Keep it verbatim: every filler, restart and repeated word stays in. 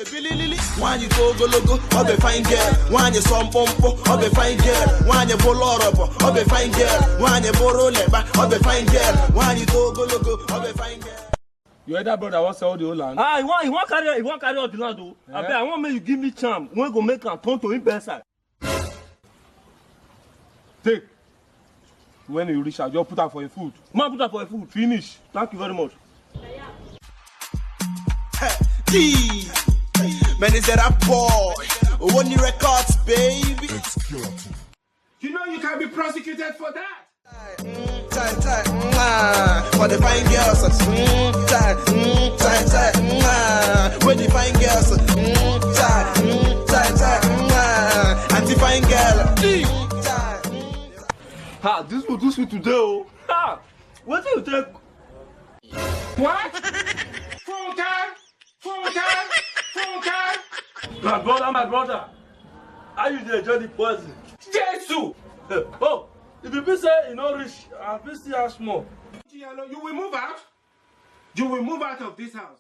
Bililili, nwanyị too ogologo, ọ bụ fine girl. Nwanyị sọ mkpụmkpụ, ọ bụ fine girl. Nwanyị bụ lọrọbọ, ọ bụ fine girl. Nwanyị bụrụ leba, ọ bụ fine girl. Nwanyị too ogologo, ọ bụ fine girl. Your elder brother wan sell the whole land. Ah, he wan, he wan carry, he wan carry all the land o. Eh? Abeg, I wan make you give me charm wey go make am turn to him bedside. Take. When you reach out, just put am for your food. Man, put am for your food. Finish. Thank you very much. D. Man is that a boy? Only records, baby. You know you can be prosecuted for that. Mm, tie, tie, mwah. For the fine girls, mm, tie, mm, tie, tie, mwah. With the fine girls, mm, tie, mm, tie, tie, mwah. Anti fine girl, mm, tie, mm. Ha, this food, this food today, oh. Ha, wetin you take? What? Funke! Funke! Funke! My brother, my brother, how you dey enjoy the poison? Jesus! Eh, oh, if you be say e no reach, I fit still ask more. You will move out. You will move out of this house.